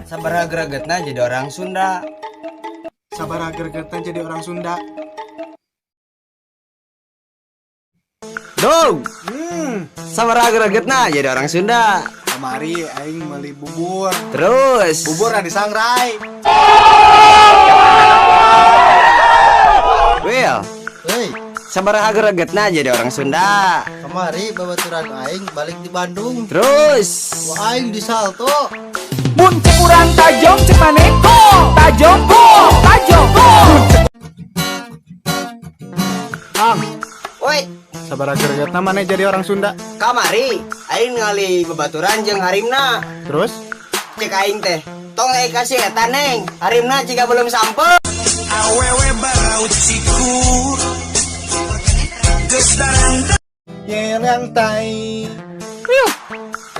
Sabaraha gregetna jadi orang Sunda? Sabaraha gregetna jadi orang Sunda? Dog. Sabaraha gregetna jadi orang Sunda? Kamari aing meuli bubur. Terus bubur di sangrai. Will. Hei, sabaraha gregetna jadi orang Sunda? Kamari babaturan aing balik di Bandung. Terus wah aing di salto. Mun cek urang tajong cek maneh tajong tajong. Ang, woi, sabaraha gregetna maneh jadi orang Sunda? Kamari aing ningali babaturan jeung harimna. Terus cek aing teh, tong aing kasih eta neng, harimna jika belum sampai. Awewe baraut sikur geus darang. Yelang tai.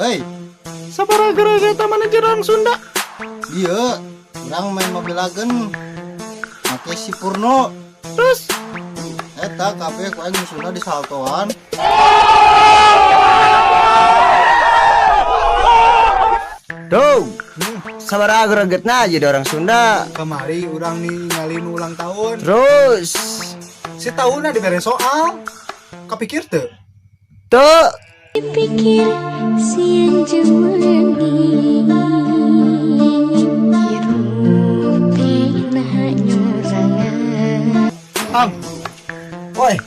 Hei, sabaraha gregetna maneh jadi orang Sunda? Iya, urang main mobil agen make si Purno. Terus eta kabeh ku aing musuhna di saltoan. Dog. Sabaraha gregetna jadi orang Sunda? Kamari urang ningali nu ulang tahun. Terus si tahunna dibere soal. Kapikir teu? Teu. Pikir sieun jeung weungi hirup teh naha nyorangan. Ang, woi,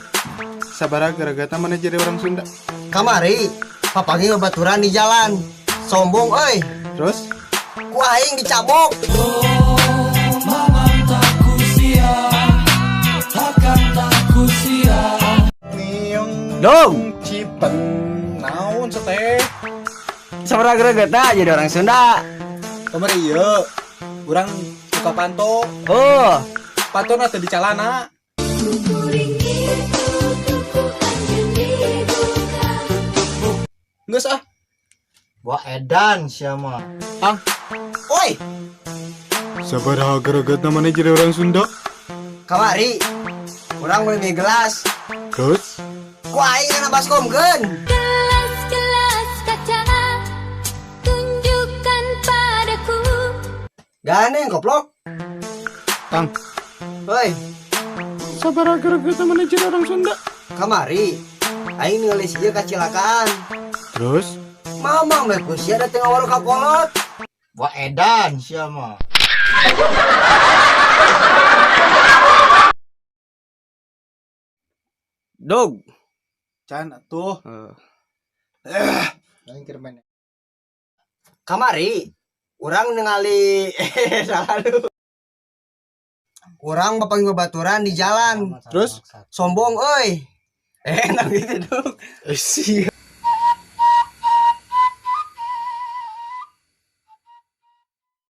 sabaraha gregetna maneh jadi orang Sunda? Kamari papanggih babaturan di jalan. Sombong euy. Terus ku aing dicabok. Niung Dong. Cipen naon seteh? Sabaraha gregetna jadi orang Sunda? Kamari ieu urang suka panto. Oh, pantona teu dicalana. Geus ah. Wah edan sia mah. Ang. Woi. Sabaraha gregetna maneh jadi orang Sunda? Kamari urang meuli mie gelas. Terus ku aing kana baskomkeun. Gelas-gelas kaca tunjukkan padaku. Gandeng goblok. Ang. Woi. Sabaraha gregetna maneh jadi orang Sunda? Kamari aing ningali sia kacilakaan. Terus mamang we ku sia da teu ngawaru ka kolot. Wah edan sia mah. Dog. Can atuh. Aing keur main. Kamari urang ningali salah lu. Urang bapanggih babaturan di jalan. Terus sombong euy. Enak gitu dong. Sia.